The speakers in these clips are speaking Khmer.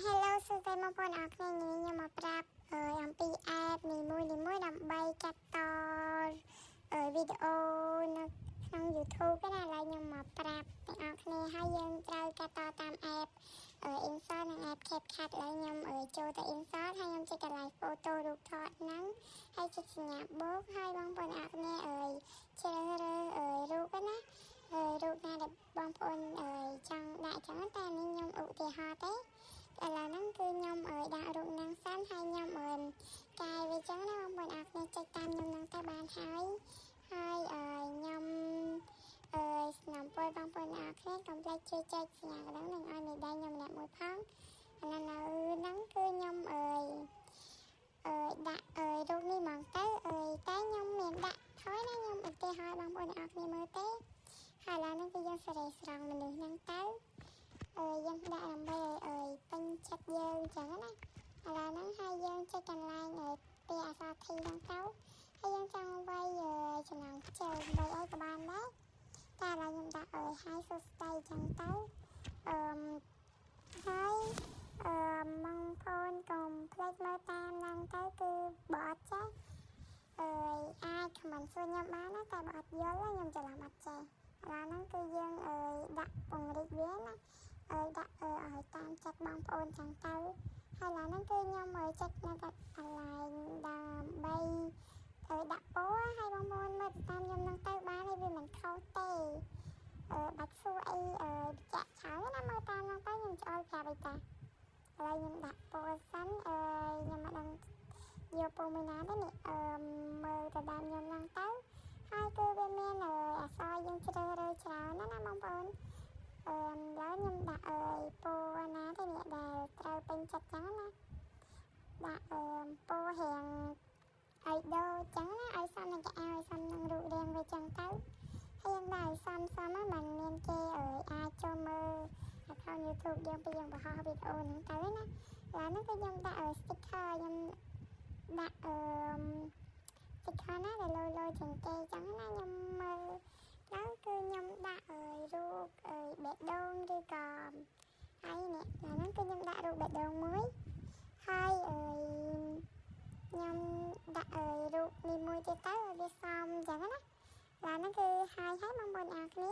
Hello សួស្តីបងប្អូនអរគ្នា។នេះខ្ញុំមកប្រាប់អំពី app នីមួយៗដើម្បីកាត់តវីដេអូនៅក្នុង YouTube ណាឥឡូវខ្ញុំមកប្រាប់ទាំងអស់គ្នាហើយយើងត្រូវកាត់តតាម app InShot និង app CapCut។ ឥឡូវខ្ញុំចូលទៅ InShot ហើយខ្ញុំចុចកន្លែង photo រូបថតហ្នឹងហើយចុចសញ្ញាបូកហើយបងប្អូនអរគ្នាអើយជ្រើសរើសអើយរូបណាអើយរូបណាដែលបងប្អូនអើយចង់ដាក់ចឹងតែនេះខ្ញុំឧទាហរណ៍ទេឥឡូវហ្នឹងគឺខ្ញុំអើយដាក់រូបហ្នឹងសិនហើយខ្ញុំអើយកែវាចឹងណាបងប្អូនអរគ្នាចុចតាមខ្ញុំហ្នឹងទៅបានហើយហើយអើយខ្ញុំអើយស្នំពោលបងប្អូនអរគ្នាកុំភ្លេចជួយចុចសញ្ញាកណ្ដឹងនិងឲ្យមេដៃខ្ញុំម្នាក់មួយផងឥឡូវនៅហ្នឹងគឺខ្ញុំអើយអើយដាក់អើយរូបនេះហ្មងទៅអើយតែខ្ញុំមានដាក់ហើយណាខ្ញុំឧទាហរណ៍បងប្អូនអរគ្នាមើលទេហើយឥឡូវហ្នឹងគឺយើងសេរីស្រង់មនុស្សហ្នឹងទៅអើយយើងដាក់ដើម្បីឲ្យអើយពេញចិត្តយើងចឹងណាឥឡូវហ្នឹងហើយយើងចុចកន្លែងអើយពីអក្សរ T ហ្នឹងទៅហើយយើងចង់វាយចំណងជើងវាយអីក៏បានដែរតែឥឡូវខ្ញុំដាក់អើយហើយសួស្តីចឹងទៅអឺមហើយអឺបងប្អូនកុំភ្លេចមើលតាមហ្នឹងទៅគឺបើអត់ចេះអើយអាច comment សួរខ្ញុំបានណាតែបើអត់យល់ខ្ញុំច្រឡំអត់ចេះឥឡូវហ្នឹងគឺយើងអើយដាក់ពង្រីកវាណាអើយដាក់អើឲ្យតាមចិត្តបងប្អូនចឹងទៅហើយឥឡូវហ្នឹងគឺខ្ញុំអើយចុចនៅកន្លែងដើម្បីអើយដាក់ពណ៌ហើយបងប្អូនមើលទៅតាមខ្ញុំហ្នឹងទៅបានហើយវាមិនខុសទេអឺបាច់សួរអីអើយបញ្ជាក់ច្រើនណាមើលតាមហ្នឹងទៅខ្ញុំឆ្អល់ប្រាប់អីតាឥឡូវខ្ញុំដាក់ពណ៌សិនអើយខ្ញុំមិនដឹងយកពណ៌មួយណាទេនេះអឺមើលទៅតាមខ្ញុំហ្នឹងទៅហើយគឺវាមានអក្សរយើងជ្រើសរើសច្រើនណាស់ណាបងប្អូនអឺឥឡូវខ្ញុំដាក់អើយពណ៌ណាទេនេះដែលត្រូវពេញចិត្តចឹងណាដាក់អឺពណ៌រាងឲ្យដូរចឹងណាឲ្យសមនឹងកៅអៅឲ្យសមនឹងរូបរាងវាចឹងទៅហើយយើងដាក់ឲ្យសមសមហ្នឹងមិនមានគេអើយអាចចូលមើល account YouTube យើងពីយើងបង្ហោះវីដេអូហ្នឹងទៅណាឥឡូវហ្នឹងគឺខ្ញុំដាក់ឲ្យ sticker ខ្ញុំដាក់អឺ sticker ណាដែលលយលយជាងគេចឹងណាខ្ញុំមើលទៅគឺខ្ញុំដាក់អើយរូបអើយបេះដូងឬក៏ហើយនេះឥឡូវហ្នឹងគឺខ្ញុំដាក់រូបបេះដូងមួយហើយអើយខ្ញុំដាក់អើយរូបនេះមួយទៀតទៅឲ្យវាសមចឹងណាឥឡូវហ្នឹងគឺហើយហើយបងប្អូនអរគ្នា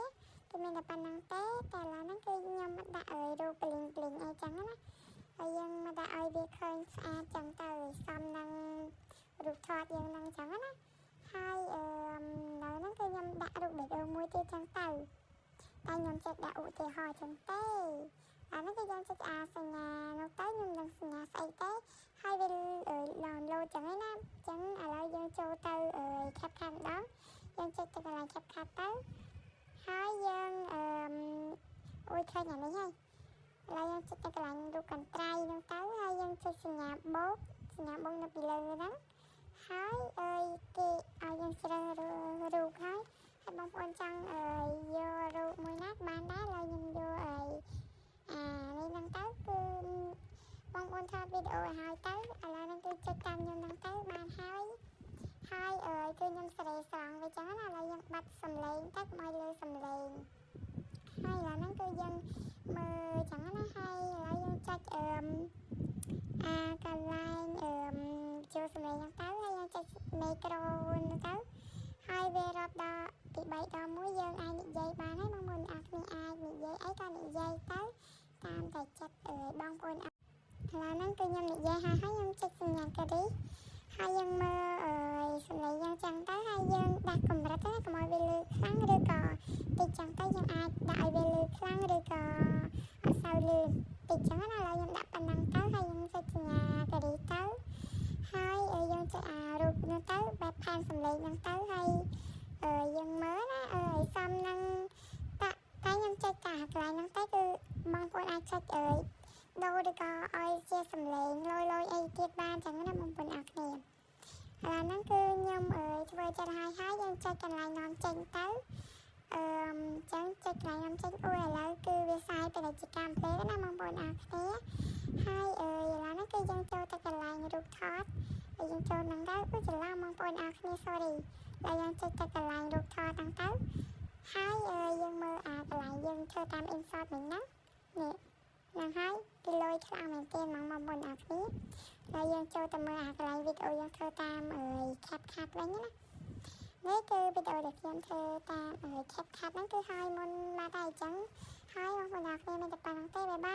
គឺមានតែប៉ុណ្្នឹងទេតែឥឡូវហ្នឹងគឺខ្ញុំដាក់អើយរូបប្លីងប្លីងអីចឹងណាហើយយើងមកដាក់ឲ្យវាឃើញស្អាតចឹងទៅសមនឹងរូបថតយើងហ្នឹងចឹងណាហើយអឺនៅហ្នឹងគឺខ្ញុំដាក់រូបបេះដូងមួយទៀតចឹងទៅតែខ្ញុំចេះដាក់ឧទាហរណ៍ចឹងទេអានេះគឺយើងចុចអាសញ្ញានោះទៅខ្ញុំនឹងសញ្ញាស្អីទេហើយវា download ចឹងឯណាចឹងឥឡូវយើងចូលទៅ CapCut ម្ដងយើងចុចទៅកន្លែង CapCut ទៅហើយយើងអឺអូយឃើញអានេះហើយឥឡូវយើងចុចទៅកន្លែងរូបកន្ត្រៃហ្នឹងទៅហើយយើងចុចសញ្ញាបូកសញ្ញាបូកនៅពីលើហ្នឹងហើយអើយគេឲ្យយើងជ្រើសរើសរូបហើយហើយបងប្អូនចង់អើយយករូបមួយណាបានដែរឥឡូវខ្ញុំយកអើយអានេះហ្នឹងទៅគឺបងប្អូនថតវីដេអូឲ្យហើយទៅឥឡូវហ្នឹងគឺចុចតាមខ្ញុំហ្នឹងទៅបានហើយហើយអើយគឺខ្ញុំសេរីស្រង់វាចឹងណាឥឡូវយើងបាត់សំឡេងទៅកុំឲ្យលើសំឡេងហើយឥឡូវហ្នឹងគឺយើងមើលចឹងណាហើយឥឡូវយើងចុចអឺអាកន្លែងអឺចូលសំឡេងហ្នឹងទៅហើយយើងចុចមីក្រូហ្នឹងទៅហើយវារាប់ដល់ពី3ដល់1យើងអាចនិយាយបានហើយបងប្អូនអរគ្នាអាចនិយាយអីក៏និយាយទៅតាមតែចិត្តអើយបងប្អូនឥឡូវហ្នឹងគឺខ្ញុំនិយាយហើយហើយខ្ញុំចុចសញ្ញាគ្រីសហើយយើងមើលអើយសំឡេងយើងចឹងទៅហើយយើងដាក់កម្រិតទៅកុំឲ្យវាលឺខ្លាំងឬក៏តិចចឹងទៅយើងអាចដាក់ឲ្យវាលឺខ្លាំងឬក៏អត់សូវលឺតិចចឹងណាឥឡូវខ្ញុំដាក់ប៉ុណ្ណឹងទៅហើយខ្ញុំចុចសញ្ញាគ្រីសទៅហើយយើងចុចអារូបនោះទៅបែបផែនសំឡេងហ្នឹងទៅហើយយើងមើលណាអើយសមនឹងតាតែខ្ញុំចុចតាកន្លែងហ្នឹងទៅគឺបងប្អូនអាចចុចអើយដូរឬក៏ឲ្យជាសំឡេងលយលយអីទៀតបានចឹងណាបងប្អូនអរគ្នាឥឡូវហ្នឹងគឺខ្ញុំអើយធ្វើចិត្តហើយហើយយើងចុចកន្លែងនាំចេញទៅអឺចឹងចុចកន្លែងនាំចេញអូឥឡូវគឺវាផ្សាយពាណិជ្ជកម្មភ្លេណាបងប្អូនអរគ្នាហើយអើយឥឡូវហ្នឹងគឺយើងចូលទៅកន្លែងរូបថតហើយយើងចូលហ្នឹងទៅគឺច្រឡំបងប្អូនអរគ្នា sorry ហើយយើងចុចទៅកន្លែងរូបថតហ្នឹងទៅហើយយើងមើលអាកន្លែងយើងធ្វើតាម InShot មិញហ្នឹងនេះហ្នឹងហើយ ពីលុយខ្លាំងមែនទែនហ្មងបងប្អូនអរគ្នាហើយយើងចូលទៅមើលអាកន្លែងវីដេអូយើងធ្វើតាមអើយ CapCut វិញណានេះគឺវីដេអូដែលខ្ញុំធ្វើតាមអើយ CapCut ហ្នឹងគឺហើយមុនមកតែអញ្ចឹងហើយបងប្អូនអរគ្នាមានតែប៉ុណ្្នឹងទេbye bye.